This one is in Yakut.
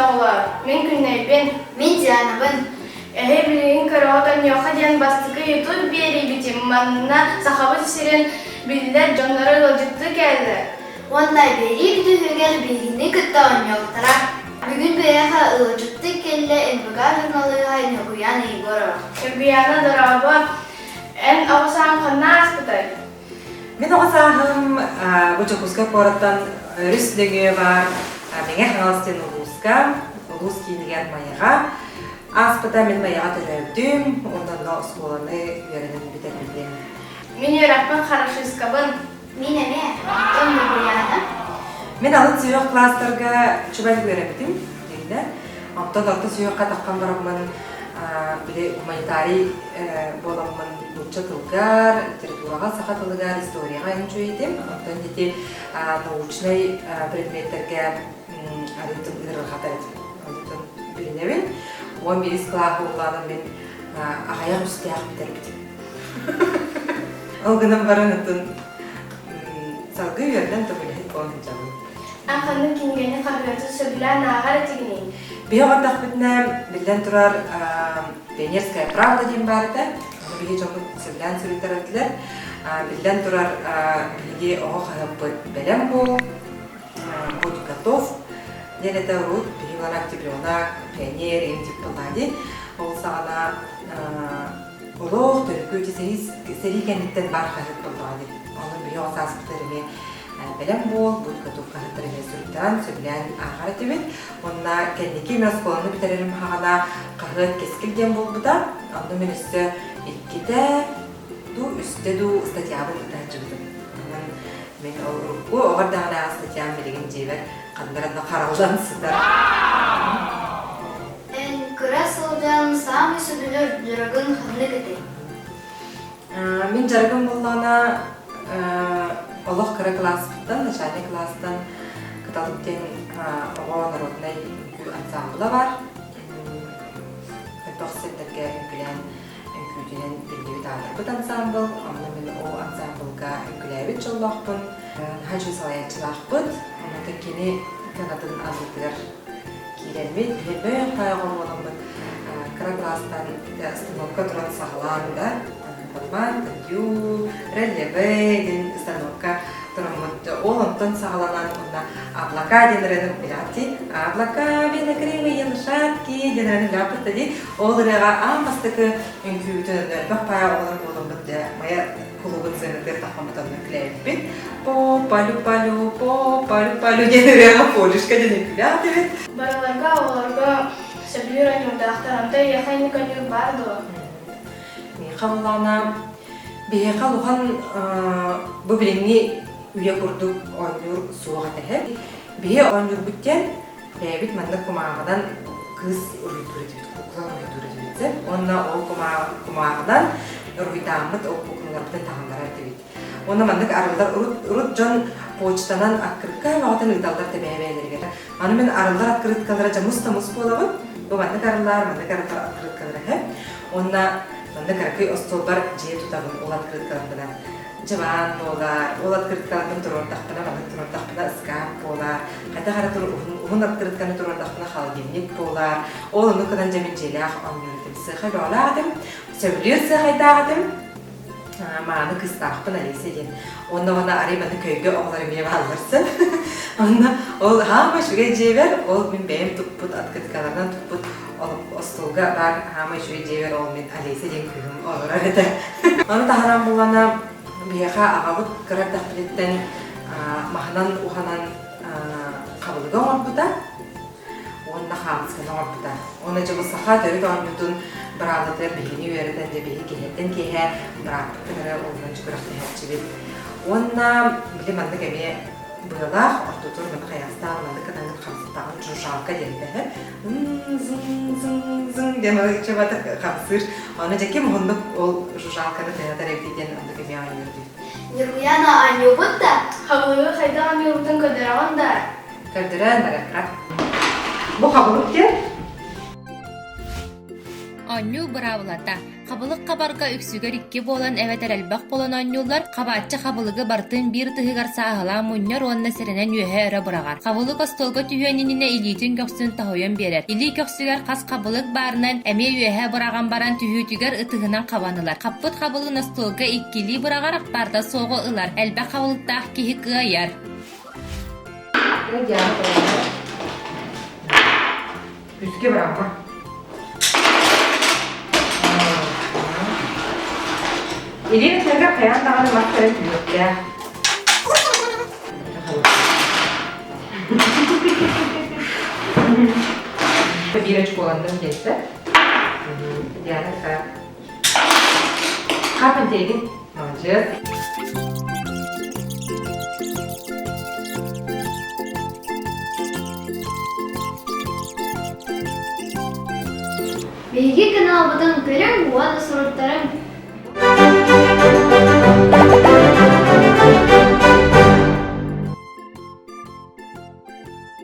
оҕолоор, мин Күннэйбин. Мин Дианабын. Эһи билигин көрөҕүт онньуоха диэн бастакы ютуб биэриибитин манна Сахабыт сирин биллэр дьонноро ыалдьыттыы кэллэ. Уонна биэрии бүтүһүгэр биһигини кытта оонньуохтара. Бүгүн биһиэхэ ыалдьыттыы кэллэ НВК суруналыыһа Ньургуйаана Егорова. Ньургуйаана дорообо, эн оҕо сааһыҥ ханна ааспытай? Мин оҕо сааһым бу Дьокуускай куораттан өрүс нөҥүө баар Мэҥэ Хаҥалас диэн улууска, улуус киинигэр Майаҕа ааспыта. Мин Майаҕа төрөөбүтүм, уонна онно оскуоланы үөрэнэн бүтэрбитим. Мин үөрэхпин хорошисткабын. Мин эмиэ, оттон Ньургуйаана? Мин алын сүһүөх кылаастарга чубай үөрэммитим, дьиҥинэ. Онтон орто сүһүөххэ таххан бараммын били гуманитарий буоламмын нуучча тылгар, литератураҕа, саха тылыгар, историяҕа үчүгэйдим. Онтон ити научнай предметтэргэ арыытын ыарырҕатар этим. Онтон билинэбин. 11 кылааһы улаанан мин аҕыйах үстээх бүтэрбитим. Ол гынан баран ытын салгыы үөрэнэн төгүлэһит буолан сылдьабын. Эн ханнык кинигэни хаһыаты сөбүлээн ааҕар этигиний? Биһи оҕордохпутуна, биллэн турар, Пионерская правда диэн баар этэ. Ону биһи дьоммут сөбүлээн суруйтарар этилэр. Биллэн турар, биһиги оҕо хаһыаппыт бэлэм буол, будь готов диэн этэ урут биһи улахан октябренок, пионер, им типа Ол саҕана олох төрүккү сэрии кэнниттэн баар хаһыат буоллаҕа дии. Ону биһи оҕо сааспытыгар эмиэ бэлэм буол, будь готов хаһыаттар эмиэ суруйтаран, сөбүлээн ааҕар этибит. Уонна кэнники мин оскуоланы бүтэрэрим хаҕана хаһыат Кэскил диэн буолбута. Онно мин өссө иккитэ дуу, үстэ дуу статьябын ыытааччыбытым. Онон мин ол урукку оҕо эрдэҕинээҕи статьям билигин дьиэбэр ханна эрэ хараллан сытар. Эн кыра сылдьан саамай сөбүлүүр дьарыгыҥ ханнык этэй? Мин дьарыгым буоллаҕына олох кыра кылааспыттан, начальнай кылаастан Кыталык диэн оҕо народнай үҥкүү ансаамбыла баар. Элбэх сирдэргэ үҥкүүлээн үҥкүүтүнэн биллибит аатырбыт ансаамбыл. Онно мин ол ансаамбылга үҥкүүлээбит дьоллоохпун. Наһаа үчүгэй салайааччылаахпыт. Онно кини кынатын аннытыгар киирэммит, биһи бөөх буоламмыт кыра кылаастан станокка туран саҕалаан да Батман, Тандю, Релеве диэн станокка тураммыт. Ол онтон саҕаланан уонна Облака диэн ырыаны билэҕит Облака белокрылые лошадки диэн ырыаны билэҕит дии. Ол ырыаҕа аан бастакы үҥкүүбүтүн элбэх паа оҕолор буоламмыт дьэ моя кулуубун сыанатыгар таххаммыт онно үҥкүүлээбиппит. По полю полю по полю полю диэн ырыаҕа полюшка диэн үҥкүүлээх этибит. Барыларга оҕолорго сөбүлүүр оонньуурдаахтар, онто эйиэхэ инник оонньуур баар дуо? Миэхэ буоллаҕына, биһиэхэ улахан бу билиҥҥи үйэ курдук оонньуур суох этэ. Биһи оонньуурбут диэн бэйэбит маннык кумааҕынан кыыс уруһуйдуур этибит, кукла уруһуйдуур этибит. Уонна ол кумааҕынан уруһуйдааммыт ол куклаларбытын таһыннарар этибит. Уонна маннык арыллар урут, урут дьон почтанан аккырыкка бөҕөтүн ыыталлар тэбээ-бэйэлэригэр. Аны мин арыллар открыткалара дьэ мус да мус буолабын. Бу маннык арыллар, маннык арыллар открыткалара үһү. Уонна маннык кыракый остуолбар дьиэ тутабын ол открыткаларбынан. Дьыбаан буолар, ол открыткаларбын туруордахпына, маннык туруордахпына ыскаап буолар, хайдах эрэ тур уһун, уһун открытканы туруордахпына холодильник буолар. Ол оннук гынан дьэ мин дьиэлээх оонньуур этим. Сыахай бөҕөлөөх этим, сөбүлүүр сыахайдаах этим. Мааны кыыстаахпын Алиса диэн. Уонна уонна арый маннык көйгө оҕолор эмиэ баалларсын. Онно ол хаама үчүгэй дьиэбэр, ол мин бэйэм туппут открыткаларынан туппут остуолга баар хаама үчүгэй дьиэбэр ол мин Алиса диэн кыыһым олорор этэ. Ону таһынан буллана биһиэхэ аҕабыт кыра эрдэхпититтэн маһынан уһанан хабылыга оҥорбута. уонна хаамысканы оҥорбута. Уонна дьэ бу саха төрүт оонньуутун быраабылатыгар биһигини үөрэтэн дьэ биһиги киһиттэн киэһэ бырааппытын эрэ уолунан күрэхтэһээччибит. Уонна били маннык эмиэ быалаах ортотугар маннык хайаастаах маннык кытаҥын хамсатаҕын жужжалка диэн тэһэ зың зың зың диэн чабатык хамсыыр. Аны дьэ ким уһуннук ол жужжалканы тыатар эбит диэн оннук эмиэ оонньуур диир. Ньургуйаана оонньуубут да? Хабылыгы хайдах оонньуурбутун көрдөрөҕүн да? Көрдөрөн барыахха. Бу хабылык диэн. Оонньуу быраабылата: хабылык хабарга үксүгэр икки буолан эбэтэр элбэх буолан оонньууллар, хабааччы хабылыгы барытын биир ытыһыгар сааһылаан мунньар уонна сэрэнэн үөһэ өрө быраҕар. Хабылык остуолга түһүөн иннинэ илиитин көхсүн тоһуйан биэрэр. Илии көхсүгэр хас хабылык баарынан эмиэ үөһэ быраҕан баран түһүүтүгэр ытыһынан хабан ылар. Хаппыт хабылыгын остуолга иккилии быраҕар, барда суоҕу ылар. Элбэх хабылыктаах киһи кыайар. Күскэ быраҕма. Илин өттүгэр хайаан даҕаны мас кэлэн түһүөхтээх. Биир очколанным диэттэ. Диана так. Хапын тегин. Молодец. Биһиги каналбытын көрүҥ уонна суруттарыҥ.